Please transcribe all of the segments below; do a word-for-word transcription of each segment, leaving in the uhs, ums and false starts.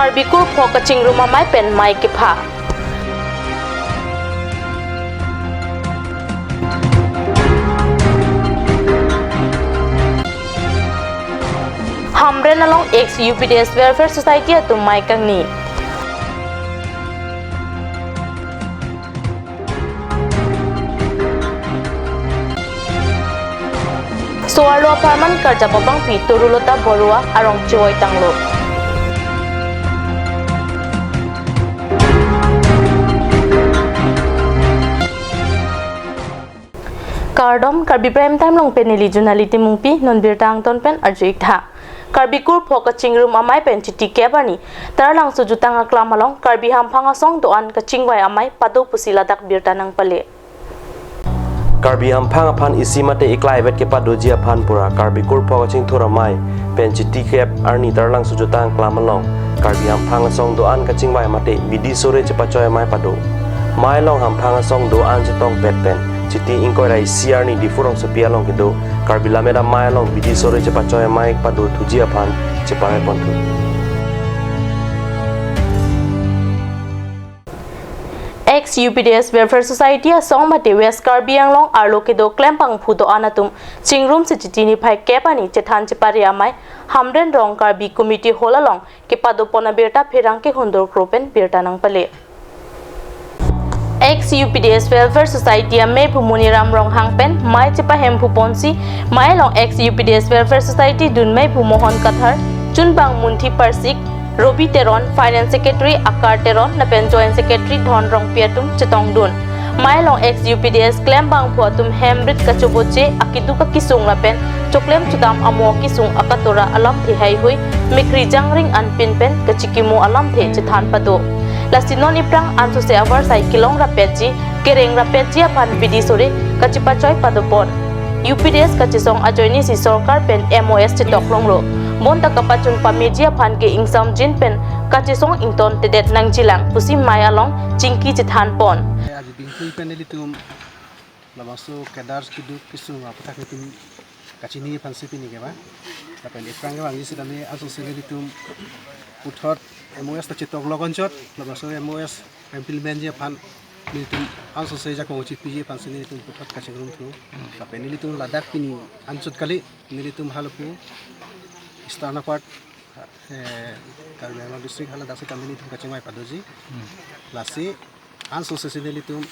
Karbi kurphok kachingrum amei pen mei kepha. Hamren along ex U P D S Welfare Society atum mei kangni. So-arlo apharman karjap abangpi Torulota Borua arong chevoi tanglo. Kardom, Karbi Prime Time along pen neli Junali Timungpi, non birta angton pen arju-ik tha. Karbi kurphok kachingrum amei pen chitikep arni Taralangso Jutang Aklam along Karbi Hamphang Asong do-an kachingvai amei pado pusi ladak birta nangpale. Karbi Hamphang aphan isi mate iklai vet kepadoji aphan pura Karbi kurphok kachingthur amei pen chitikep arni Taralangso Jutang Aklam along Karbi Hamphang Asong do-an kachingvai mate bidi sore chepachoi amei pado. Mei along Hamphang Asong do-an chetongpet pen Chiti ingkoi ra isi arni Diphu rongsopi along kedo Karbi Lammet Amei along bidi sore chepachoi amei pado thuji aphan cheparai ponthu. Ex U P D S Welfare Society asong mate West Karbi Anglong arlo kedo klembangphu do-an atum chingrum si Chiti niphai kep arni chethan chepare amei Hamren Rong Karbi Community Hall along kepado pon abirta pherangke hundor kro pen birta nangpale. Ex U P D S Welfare Society amephu Moniram Ronghang pen mei chepahemphu ponsi, mei along ex U P D S Welfare Society dunmeiphu Mohon Kathar, chunbang Munthi Parsik, Robi Teron, Finance Secretary Akar Teron lapen Joint Secretary Dhon Rongpi atum chetongdun. Mei along ex U P D S klembangphu atum hembrit kachoboche, akeduk akesung lapen choklem chodam amo akesung akatora alamthe haihui, mikri jangring anpin pen kachikimo alamthe chethan pado. Lasi non iphrang ansose avarsai kelong rapetji, kereng rapetji aphan bidi sore kachepachoi pado pon. U P D S kachesong ajoinesi sorkar pen M O S chetok longlo. Bonta kapachun pameji aphan ke ingsamjin pen kachesong ingtontedet nangjilang pusi mei along chingki chethan pon. Aji bingpui pen nelitum labangso cadres keduk kesung aputhak nelitum kachini aphansi pini ke ba. Lapen iphrang kevangji sitame ansose nelitum puthot M O S ta chetok logonchot, labangso M O S implement ji aphan nelitum ansose jakong chipiji aphansi nelitum puthot kachingrumthu. Lapen nelitum ladak pini anchot kali, nelitum halapu Eastern Upper, eh, Karbi Anglong District hala dak sitame nelitum kachingvai padoji. Lasi ansose si nelitum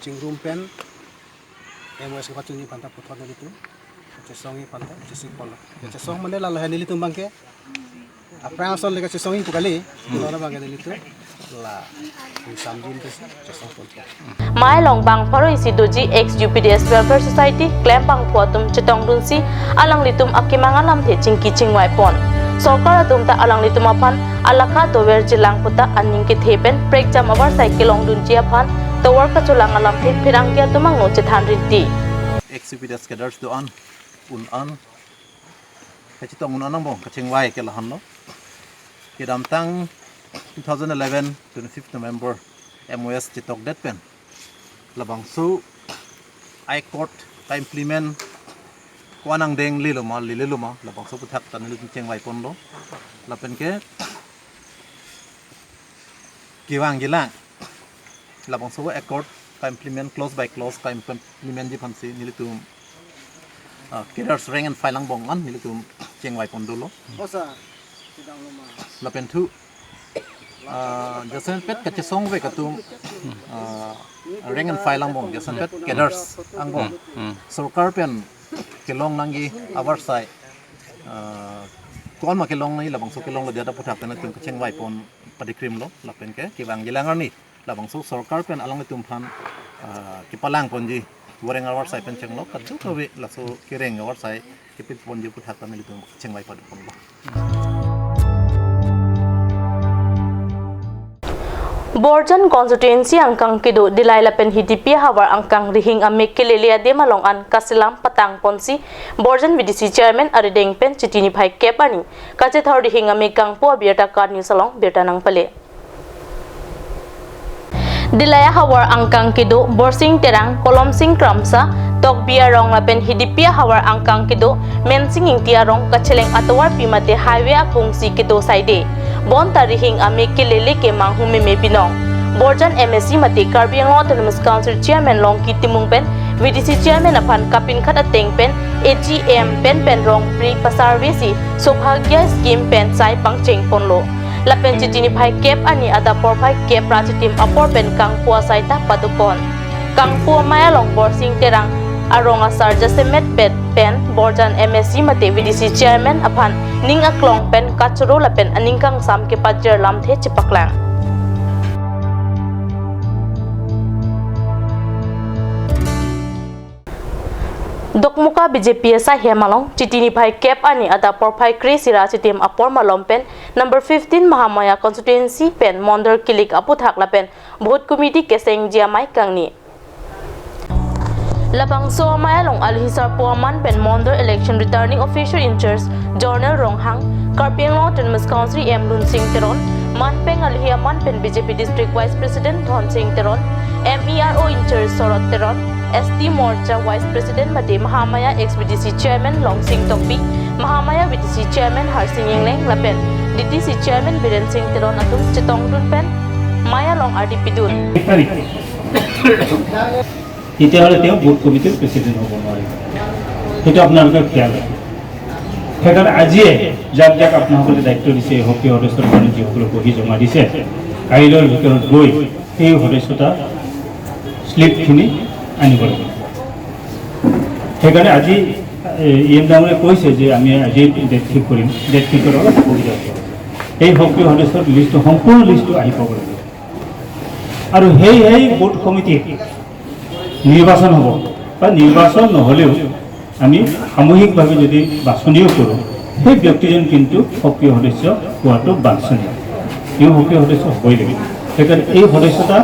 chingrum pen M O S kepachunji aphanta puthot nelitum kachesongji aphanta chesik ponlo. Kachesong mane lalo hai nelitum abangke aphrang ason le kachesongji pu kali, lona abangke nelitum la ingsamjin pen chesong pon. Mei along bang pharo isi doji ex U P D S Welfare Society klembangphu atum chetongdunsi alanglitum akemang alamthe chingki chingvai pon. Sorkar atum ta alanglitum aphan alakha doverjilang puta aning kethe pen prekjam avarsai kelongdunji aphan tovar kacholang alamthe pherangke atum angno chethan rinti. Ex U P D S cadres do-an, un-an, kachetong un-an angbong kachingvai ke lahenlo. Kedamtang two thousand eleven, twenty-fifth November, M O S chetokdet pen labangso accord ka-implement ko-an angdeng lelo ma, lelelo ma, labangso aputhak ta nelitum chingvai ponlo. Lapen ke kevangjilang labangso accord ka-implement, clause by clause ka-implementji aphansi nelitum, ah, cadres rank and file angbong an nelitum chingvai pon dolo. Lapen thu, ah, jasenpet kachesong ave atum, ah, rank and file angbong, jasenpet cadres angbong, sorkar pen kelong nangji avarsai, ah, ko-an ma kelong nangji, labangso kelonglo jada aputhak ta nelitum kachingvai pon padikrimlo. Lapen ke kevangjilang arni labangso sorkar pen alanglitum aphan, ah, kepalang ponji voreng avarsai pen chenglo, kadokave laso kereng avarsai kepi ponji aputhak ta nelitum chingvai pado ponlo. Borjan constituency angkang kedo Dillai lapen Hidipi ahavar angkang Rihing Amek kelele adim along an kaselam patang ponsi Borjan V D C chairman arideng pen Chiti niphai kep arni kachethar Rihing Amek kangpu abirta KAT News along birta nangpale. Dillai ahavar angkang kedo Borsing Terang, Kolomsing Kramsa, Tokbi arong lapen Hidipi ahavar angkang kedo Mensing Ingti arong kacheleng atovarpi mate highway akungsi kedo saide. Bon ta rihing amek kelele ke manghu meme binong. Borjan M A C mate Karbi Anglong Autonomous Council Chairman Longki Timung pen V D C Chairman aphan kapinkhat ateng pen A G M pen pen rong pri pasarve si Sobhagya scheme pen sai pangcheng ponlo. Lapen Chiti niphai kep ani adap porphai kep ra chitim apor pen kangpu asai ta padopon. Kangpu amei along Borsing Terang arong asar jasemet pet pen Borjan M A C mate V D C Chairman aphan ning aklong pen kachoro lapen aning kangsam kepajir lamthe chepaklang. Dokmoka B J P asaihem along Chiti niphai kep ani adap porphai kre si ra chitim apor malom pen number fifteen Mahamaya constituency pen Mondol kilik aputhak lapen booth committee kesengji amei kangni. Labangso amei along alohi sarpo aman pen Mondol Election Returning Officer in Charge Zonal Ronghang, Karbi Anglong Autonomous Council E M Lunsing Teron, manpeng alohi aman pen B J P District Vice President Dhonsing Teron, M E R O in Charge Sorot Teron, S T Morcha Vice President mate Mahamaya ex V D C Chairman Longsing Tokbi, Mahamaya V D C Chairman Harsing Engleng lapen D T C Chairman Biren Sing Teron atum chetongdun pen mei along ardi pidun. তেতিয়াহ'লে তেওঁ বুথ কমিটিৰ প্ৰেচিডেণ্ট হ'ব নোৱাৰিব। সেইটো আপোনালোকে খেয়াল ৰাখিব। সেইকাৰণে আজিয়ে যাক যাক আপোনালোকে দায়িত্ব দিছে, এই সক্ৰিয় সদস্যৰ কাৰণে যিসকলে বহি জমা দিছে, কাইলৈৰ ভিতৰত গৈ সেই সদস্যতা শ্লিপখিনি আনিব লাগিব। সেইকাৰণে আজি ই এম ডাঙৰীয়াই কৈছে যে আমি আজি ডেট ঠিক কৰিম, ডেট ঠিক কৰাত অলপ অসুবিধা হ'ব। এই সক্ৰিয় সদস্যৰ লিষ্টটো, সম্পূৰ্ণ লিষ্টটো আহি পাব লাগিব। আৰু সেই সেই বুথ কমিটিৰ নিৰ্বাচন হ'ব বা নিৰ্বাচন নহ'লেও আমি সামূহিকভাৱে যদি বাছনিও কৰোঁ, সেই ব্যক্তিজন কিন্তু সক্ৰিয় সদস্য হোৱাটো বাঞ্ছনীয়। তেওঁ সক্ৰিয় সদস্য হ'বই লাগিব। সেইকাৰণে এই সদস্যতা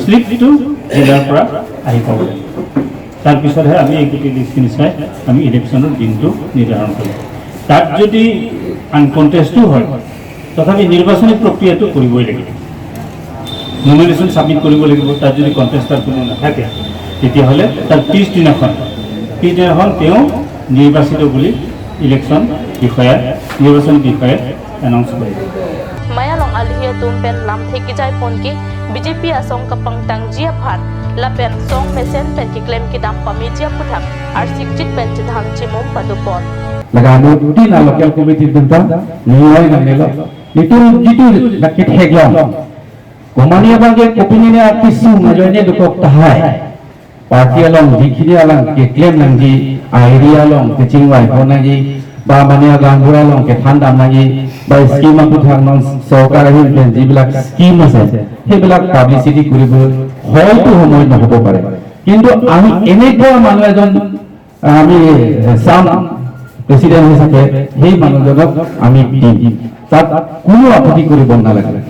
শ্লিপটো জিলাৰ পৰা আহি পাব লাগিব। তাৰ পিছতহে আমি এই গোটেই লিষ্টখিনি চাই আমি ইলেকশ্যনৰ দিনটো নিৰ্ধাৰণ কৰিম। তাত যদি আনকণ্টেষ্টো হয়, তথাপি নিৰ্বাচনী প্ৰক্ৰিয়াটো কৰিবই লাগিব। নমিনেশ্যন ছাবমিট কৰিব লাগিব। তাত যদি কণ্টেষ্টাৰ কোনো নাথাকে, তেতিয়াহ'লে তাৰ পিছদিনাখন, পিছদিনাখন তেওঁ নিৰ্বাচিত বুলি ইলেকশ্যন বিষয়াই, নিৰ্বাচনী বিষয়াই এনাউন্স কৰিব। Mei along alohi atum pen lamthe kejai ponke B J P asong kapangtangji aphan lapen song mesen pen keklem kedam pameji aputhak arsikchit pen chethan chimum padopon. Laga anutin a local committee atum ta ningoi nangnelo. Netum jitu lake theklong. Komane abang ke kopine ne akesung ajoine dokok tahai. Party along jikhini alang keklem nangji, idea along kechingvai pon nangji, ba mane agangbura along kethan dam nangji, ba scheme aputhak non sorkar ahin pen jibilak scheme ase, সেইবিলাক পাব্লিচিটি কৰিব হয়তো সময় নহ'ব পাৰে, কিন্তু আমি এনেকুৱা মানুহ এজন আমি চাম প্ৰেচিডেণ্ট হিচাপে, সেই মানুহজনক আমি দিম, তাত কোনো আপত্তি কৰিব নালাগে।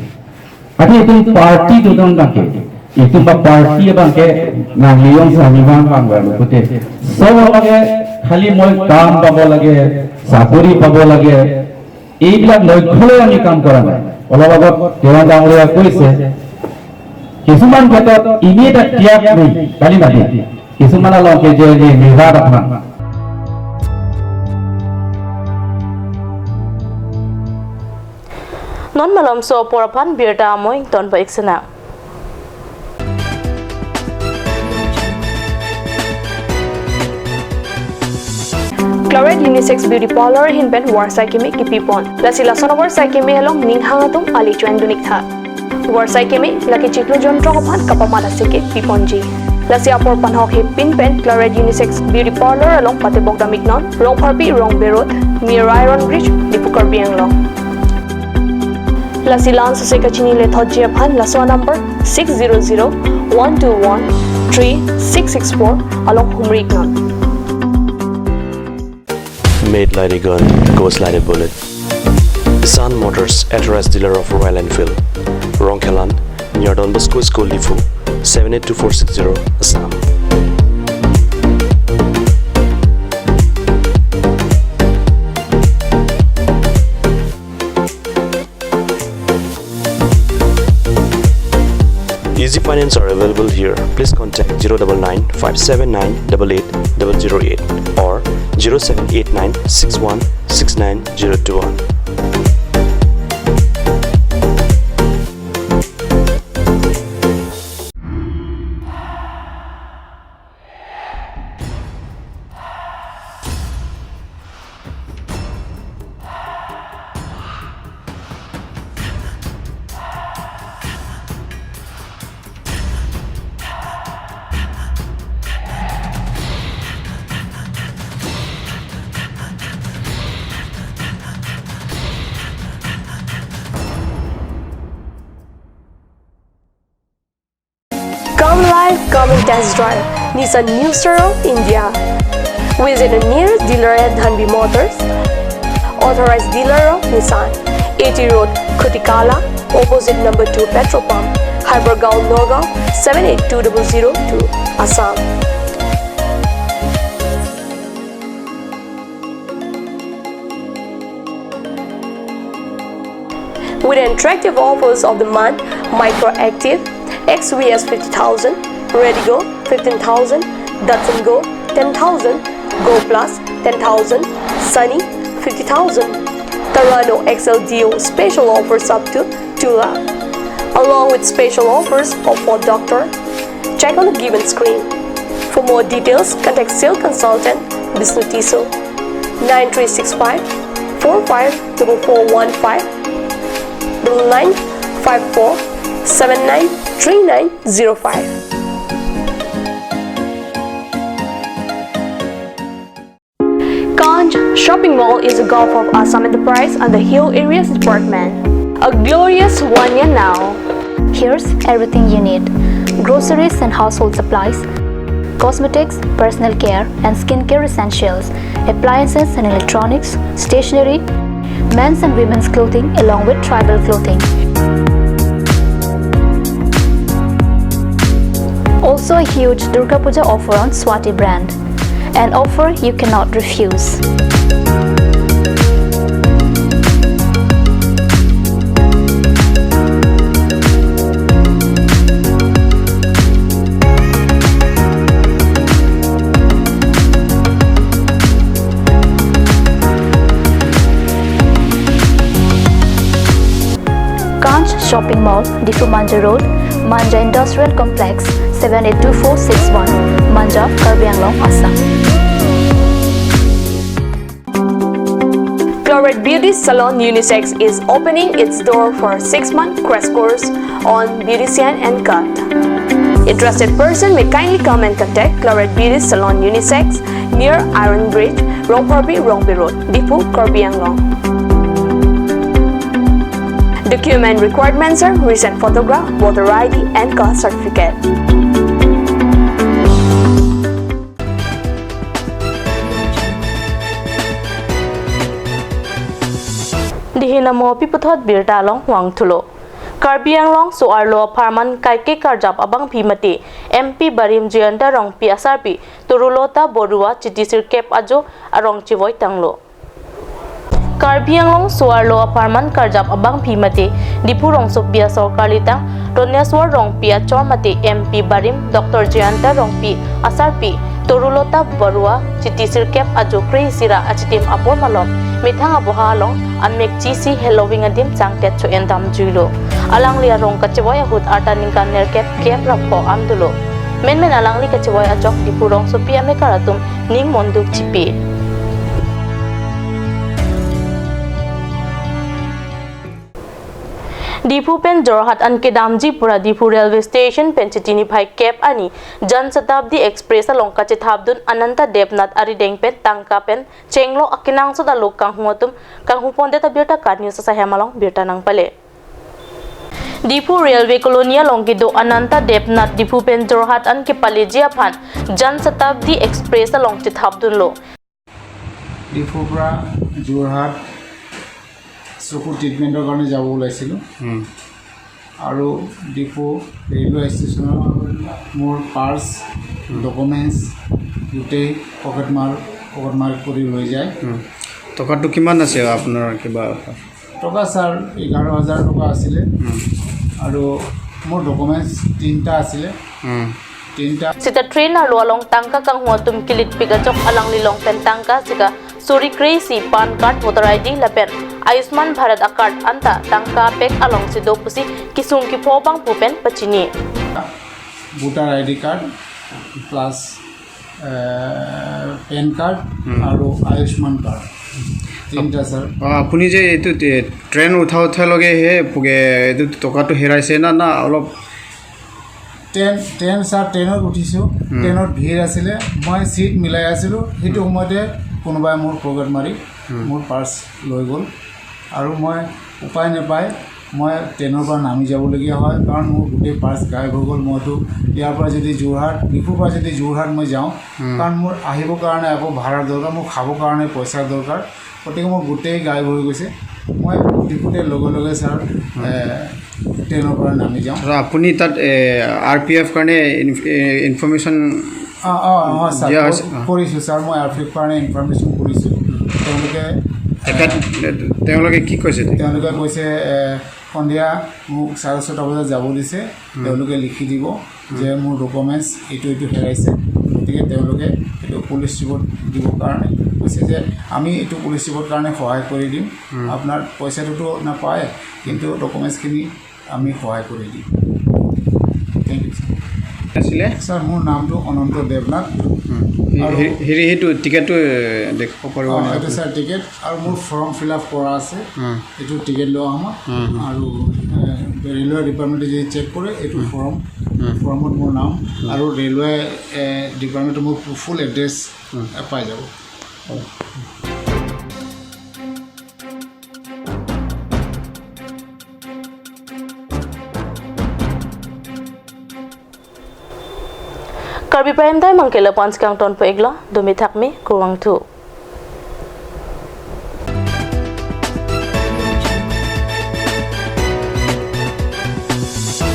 Ati itum party dodun abangke, itum ba party abangke nang liyong sami bang bang bang pute. Sob abangke khali moi kam pabo lage, sakori pabo lage, এইবিলাক লক্ষ্য লৈ আমি কাম কৰা নাই। অলপ আগত দেৱান ডাঙৰীয়া কৈছে, কিছুমান ক্ষেত্ৰত এনেই এটা ত্যাগ নেই, কালি মাতি কিছুমান আলকে যে যে মেঘা কথা। Non malomso apor aphan birta amoi ton pa iksena. Claret Unisex Beauty Parlor ahin pen varsai keme kipipon. Lasi lason avarsai keme along ning hang atum ali chuan dunik tha. Varsai keme lake chiklo jontro aphan kapamat aseke piponji. Lasi apor panhok hepin pen Claret Unisex Beauty Parlor along patebok damiknon, Rongpharpi Rongbe Road, near Iron Bridge, Diphu Karbi Anglong. Lasi la-an sose kachini lethotji aphan laso number six zero zero one two one three six six four along humri iknon. Made like a gun, goes like a bullet. Sun Motors, authorized dealer of Royal Enfield. Rongkhelan, near Don Bosco School, Diphu, seven eight two four six zero, Assam. Easy finance are available here. Please contact zero double nine five seven nine double eight double zero eight or zero seven eight nine six one six nine zero two one. Test drive Nissan New Star of India. Visit a nearest dealer at Dhanvi Motors, authorized dealer of Nissan, A T Road, Khutikala, opposite number two petrol pump, Hypergaon, Nagaon, seven eight two double zero two, Assam. With attractive offers of the month, Micra Active, X V S fifty thousand, Redigo fifteen thousand, Datsun Go ten thousand, Go Plus ten thousand, Sunny fifty thousand, Terrano X L D O special offers up to two lakh, along with special offers of Ford Doctor. Check on the given screen. For more details, contact sales consultant Bishnu Tisso, nine three six five four five double four one five, double nine five four seven nine three nine zero five. Kanch Shopping Mall is a gulf of Assam Enterprise and the Hill Areas Department. A glorious one year now. Here's everything you need: groceries and household supplies, cosmetics, personal care and skincare essentials, appliances and electronics, stationery, men's and women's clothing along with tribal clothing. Also a huge Durga Puja offer on Swati brand. An offer you cannot refuse. Kanch Shopping Mall, Diphu Manja Road, Manja Industrial Complex, seven eight two four six one, Manja, Karbi Anglong, Assam. Cloret Beauty Salon Unisex is opening its door for six-month crash course on beautician and cut. Interested person may kindly come and contact Cloret Beauty Salon Unisex near Iron Bridge, Rongphorbi, Rongbe Road, Diphu, Karbi Anglong. Document requirements are recent photograph, voter I D and caste certificate. Dihin amo pi puthot birta along vangthulo. Karbi Anglong so-arlo apharman kaike karjap abangpi mate M P barim Jayanta Rongpi asarpi Torulota Borua chiti sirkep ajo arong chevoi tanglo. Karbi Anglong so-arlo apharman karjap abangpi mate Diphu rongsopi asorkar litang Roneswar Rongpi achor mate M P barim Doctor Jayanta Rongpi asarpi Torulota Borua chiti sirkep ajo kre-isi ra achitim apor malom methang aboha along amekchi si heloving adim changtet cho-en damjuilo. Alangli arong kachevoi ahut arta ningkan nerkep kep ra pho am dolo. Menmen alangli kachevoi ajok Diphu rongsopi amekar atum ning monduk chipi. Diphu pen Jorhat an kedamji pura Diphu railway station pen Chiti niphai kep arni Jan Shatabdi Express along kachethapdun Ananta Debnath arideng pen tangka pen chenglo akenangsot alo kanghu atum kanghu pondet abirta KAT News asahem along birta nangpale. Diphu Railway Colony along kedo Ananta Debnath Diphu pen Jorhat an kepaleji aphan Jan Shatabdi Express along chethapdunlo. ডিফুৰ পৰা যোৰহাট চকু ট্ৰিটমেণ্টৰ কাৰণে যাব ওলাইছিলোঁ। হুম। আৰু ডিফু ৰেলৱে ষ্টেচনত মোৰ পাৰ্চ, হুম। ডকুমেণ্টছ গোটেই পকেট মাৰ, পকেট মাৰ কৰি লৈ যায়। হুম। টকাটো কিমান আছে আপোনাৰ কিবা? টকা ছাৰ এঘাৰ হাজাৰ টকা আছিলে। হুম। আৰু মোৰ ডকুমেণ্টছ তিনিটা আছিলে। হুম। তিনিটা। Sita train arlo along tangka kanghu atum kilitpik ajok alangli long pen tangka sika suri kre-isi PAN card, voter I D lapen Ayushman Bharat a-card anta tangka bag alongsi do pusi kesung kepho abangphu pen pachini. Voter I D card plus, এ, pan card হুম। আৰু Ayushman card তিনিটা, sir. অ, আপুনি যে এইটো টে-, ট্ৰেইন উঠাওঁতে লগে সেই পোকে এইটো টকাটো হেৰাইছে না, না অলপ? ট্ৰেইন, ট্ৰেইন, ছাৰ, ট্ৰেইনত উঠিছোঁ। হুম। ট্ৰেইনত ভিৰ আছিলে, মই ছিট মিলাই আছিলোঁ, সেইটো সময়তে কোনোবাই মোৰ পকেট মাৰি হুম। মোৰ পাৰ্চ লৈ গ'ল আৰু মই উপায় নাপায় মই ট্ৰেইনৰ পৰা নামি যাবলগীয়া হয়, কাৰণ মোৰ গোটেই পাৰ্চ গাইব হৈ গ'ল। মইতো ইয়াৰ পৰা যদি যোৰহাট, ডিফুৰ পৰা যদি যোৰহাট মই যাওঁ, কাৰণ মোৰ আহিবৰ কাৰণে আকৌ ভাড়াৰ দৰকাৰ, মোৰ খাবৰ কাৰণে পইচাৰ দৰকাৰ, গতিকে মোৰ গোটেই গাইব হৈ গৈছে। মই ডিফুতে লগে লগে, ছাৰ, এ, ট্ৰেইনৰ পৰা নামি যাওঁ। আৰু আপুনি তাত আৰ পি এফ কাৰণে ইনফ- এ, ইনফৰমেশ্যন? অ, অ, অ, ছাৰ, দিয়া কৈ- হৈছে, অ। কৰিছোঁ, ছাৰ। মই আৰ পি এফ কাৰণে ইনফৰমেশ্যন কৰিছোঁ। তেওঁলোকে, এ, তেখেত তেওঁলোকে কি কৈছে? তেওঁলোকে কৈছে, এ, সন্ধিয়া মোক চাৰে ছটা বজাত যাব দিছে। তেওঁলোকে লিখি দিব যে মোৰ ডকুমেণ্টছ এইটো এইটো হেৰাইছে, গতিকে তেওঁলোকে এইটো পুলিচ ৰিপৰ্ট দিবৰ কাৰণে কৈছে যে আমি এইটো পুলিচ ৰিপৰ্ট কাৰণে সহায় কৰি দিম। আপোনাৰ পইচাটোতো নাপায়, কিন্তু ডকুমেণ্টছখিনি আমি সহায় কৰি দিম। Thank you, sir. আছিলে? ছাৰ, মোৰ নামটো অনন্ত দেৱনাথ। হুম। হে- আৰু হে- হেৰি, সেইটো টিকেটটো, এ, দেখাব পাৰিব অ, নেকি? এইটো, ছাৰ, টিকেট আৰু মোৰ ফৰ্ম ফিল আপ কৰা আছে। হুম। এইটো টিকেট লোৱা সময়ত। হুম, হুম। আৰু, এ, ৰেলৱে ডিপাৰ্টমেণ্টে যদি চেক কৰে, এইটো ফৰ্ম, ফৰ্মত মোৰ নাম আৰু ৰেলৱে, এ, ডিপাৰ্টমেণ্টত মোৰ ফুল এড্ৰেছ, এ, পাই যাব। Karbi Prime Time abangke lapu-an si kangtonpo iklo, dumi thakmi, kurvangthu.